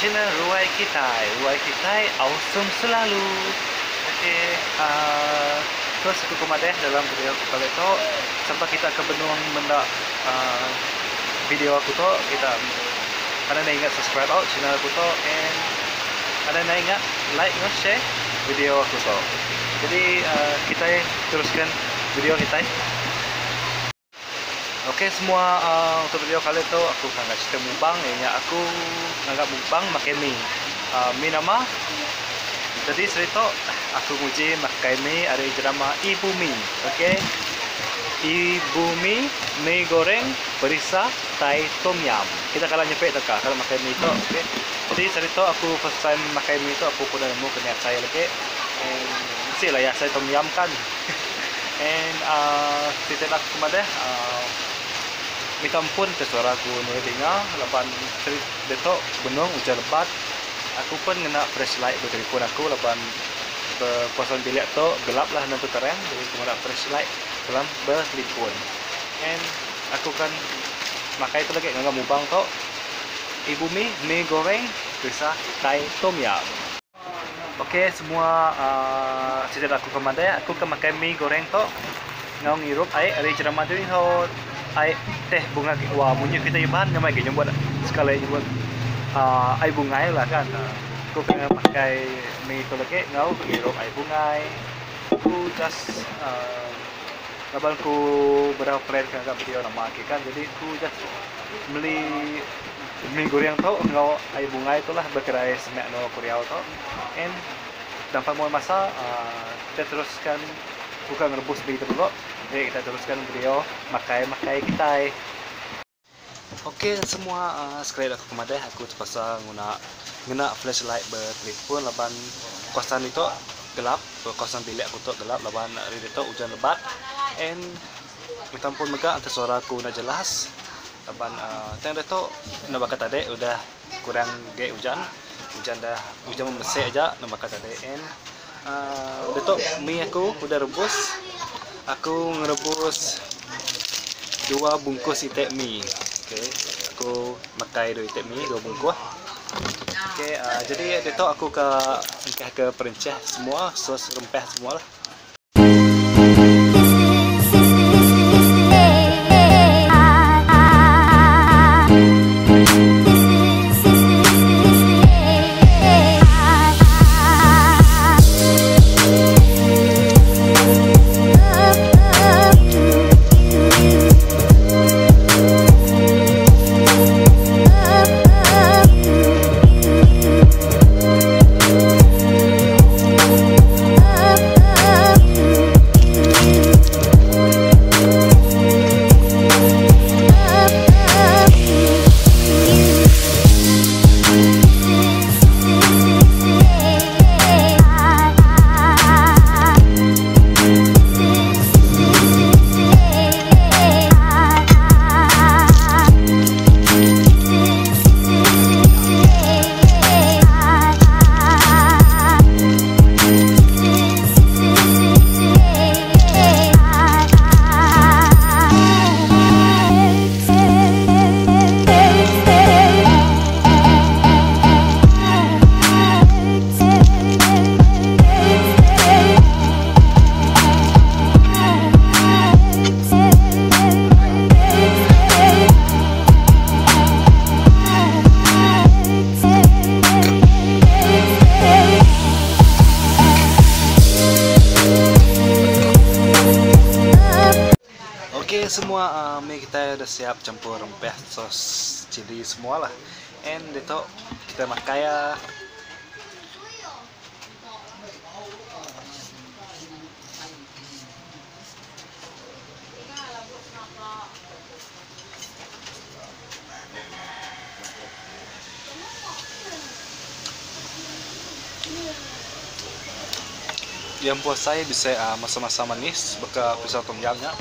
channel Ruai Kitai. Ruai Kitai awesome selalu. Okey, uh, terus aku ke madah dalam video aku kali tu, sapa kita ke benung menda uh, video aku tu, kita anang enda ingat subscribe au channel aku tu and anang enda ingat like enggau share video aku tu. Jadi uh, kitai teruskan video kitai. Ok semua uh, untuk video kali tu aku ngaga cerita mukbang iya nya aku ngaga mukbang makai mi. Uh, mi nama? Jadi seri tu aku nguji makai mi ari jenama Ibu Mi. Ok. Ibu Mi mi goreng perisa Thai tom yum. Kita kala nyepi tu ka kala makai mi tu. Ok. Jadi seri tu aku first time makai mi tu aku pun enda nemu ke ni asai lagi. And mesti lah ya asai tom yum kan. And uhh siti enda aku madah uhh minta ampun ke suara aku nulih dinga laban ditu benung ujan lebat aku pun ngena flashlight ba telefon aku laban ba kawasan bilik tu gelap lah nentu terang jadi aku ngena flashlight dalam ba telefon. And aku kan makai tu lagi ngaga mubang tu ibu mi mi goreng perisa Thai tom yum. Ok semua uhh sida aku ke madai aku ke makai mi goreng tu enggau ngirup ai ari jerama tu enggau ai teh bunga wah munyi kita iban nyamai agi nyebut sekali nyebut uhh ai bungai lah kan aku ke makai mi tu lagi enggau ngirup ai bungai aku just uhh laban ku bedau plan ka ngaga video nama agi kan jadi ku just meli Mi goreng tu enggau ai bungai tu lah ba kedai semak endur aku diau tu and tanpa muai masa uhh kita teruskan buka ngerebus mi tu dulu jadi kita teruskan video makai makai kitai. Ok semua uhh sekali aku ke madah aku terpaksa nguna ngena flashlight ba telefon laban kawasan ditu gelap kawasan bilik aku tu gelap laban hari ditu ujan lebat and minta ampun mega enti suara aku enda jelas. Laban tang diatu enda baka tadi udah kurang agi ujan, ujan dah ujan memesek aja enda baka tadi and uhh diatu mi aku udah rebus aku ngerebus dua bungkus iti mi okay aku makai dua iti mi dua bungkus okay uhh jadi diatu aku ka engkah ke perencah semua sos rempah semua lah. Ok semua uhh mi kitai udah siap campur rempah sos cili semua lah and ditu kitai makai ah. Iya empu asai bisi masa-masa manis baka pisau tom yam nya.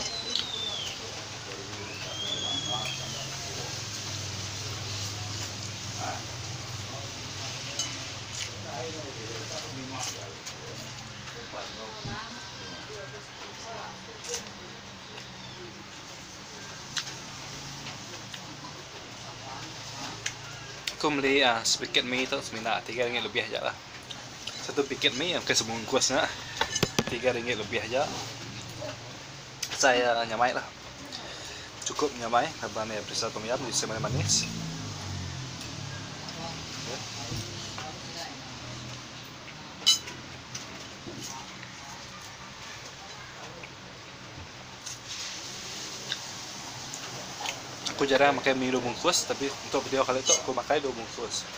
Aku meli sepikit mi tu semina RM3 lebih aja lah. Satu pikit mi bukan sebungkus nya RM3 lebih aja. Asai iya nyamai lah. Chukup nyamai laban iya perisa tom yam bisi manis manis. Aku jarang makai mi dua bungkus tapi untuk video kali tu aku makai dua bungkus.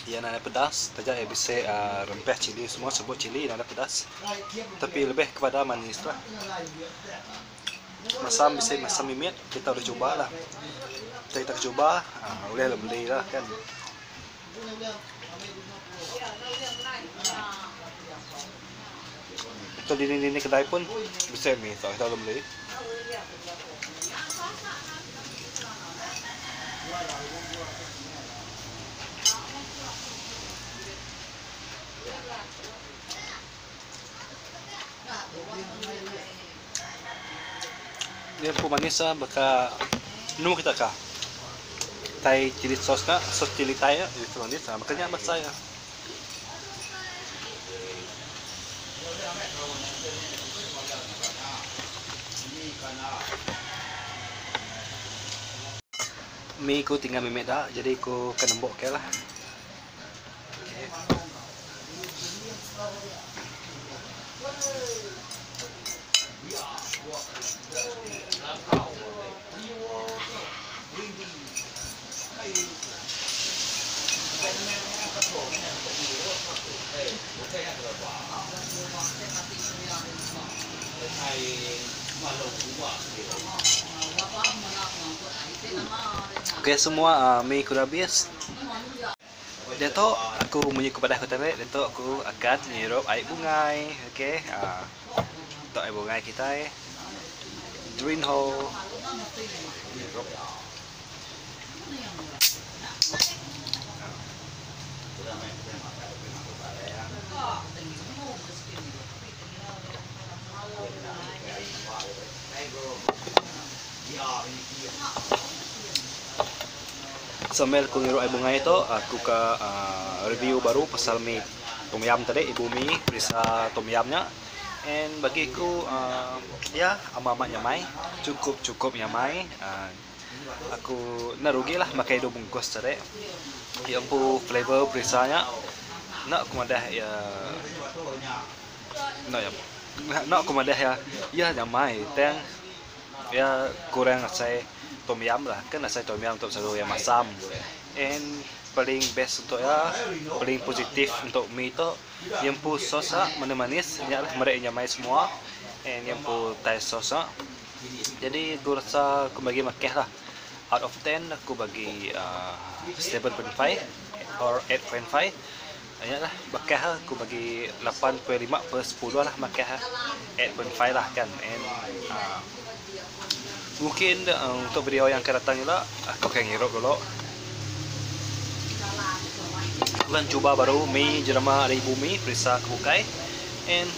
Iya nadai pedas taja iya bisi uhh rempah cili semua sebut cili nadai pedas tapi lebih kepada manis lah. Masam bisi masam mimit kita ulih cuba lah. Enti kita cuba uhh ulih lah beli lah kan. Untuk dini-dini kedai pun bisi mih kita ulih beli. Dia empu manis ah baka enu kita ka Thai chili sauce nya sos chili Thai nya itu manis ah baka nya basa iya. Mi ku tinggal mimit da jadi ku ke nembo ke lah. Okay semua mi ku dah habis. Diatu aku munyi ku padah ku tadi diatu aku akan ngirup ai bungai okay aaa tu ai bungai kitai green hole ngirup. Sambil ku ngirup ai bungai tu aku ka aaa review baru pasal mi tom yam tadi ibu mi perisa tom yam nya and bagi ku aaa ya amat amat nyamai chukup chukup nyamai aaa aku enda rugi lah makai dua bungkus tadi iya empu flavour perisa nya enda ku madah iya enda iya enda ku madah iya iya nyamai tang. Iya kurang asai tom yam lah kan asai tom yam tu selalu iya masam and paling best untuk iya paling positif untuk mi tu iya empu sos ah manis manis nya lah meri nyamai semua and iya empu thai sos ah jadi ku rasa ku bagi makeh lah out of ten aku bagi uhh 7.5 or 8.5. Nya lah bakah aku bagi 8.5/10 lah bakah 8.5 lah kan and uhh mungkin untuk video yang akan datang ila aku akan ngirup dulu lan cuba baru mi jerama ari bumi perisa ke bukai and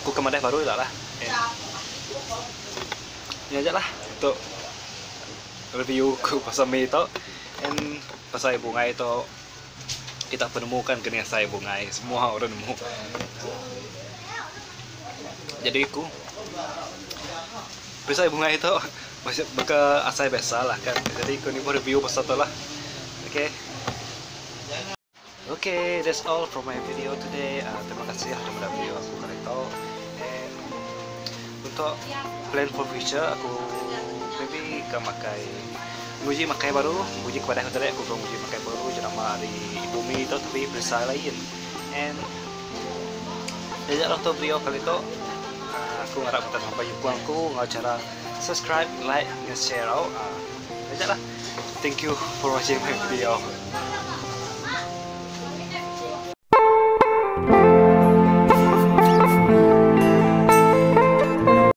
aku ke madah baru ila lah and nya aja lah untuk review ku pasal mi tu and pasal bungai tu. Kita penemu kan kena asai bungai semua orang nemu. Jadi ku pasal bungai tu baka asai biasa lah kan. Jadi ku nibuh review pasal tu lah. Okay. Okay, that's all from my video today. Uh, terima kasih lah meda video aku kali tu. And untuk plan for future aku maybe ka makai Nguji makai baru, nguji ke padah ku tadi aku ka nguji makai baru jenama ari ibu mi tu tapi perisa lain. And taja lah untuk video kali tu uhh aku ngarap kita sampai nyukung aku enggau cara subscribe, like enggau share au. Uhh taja lah. Thank you for watching my video.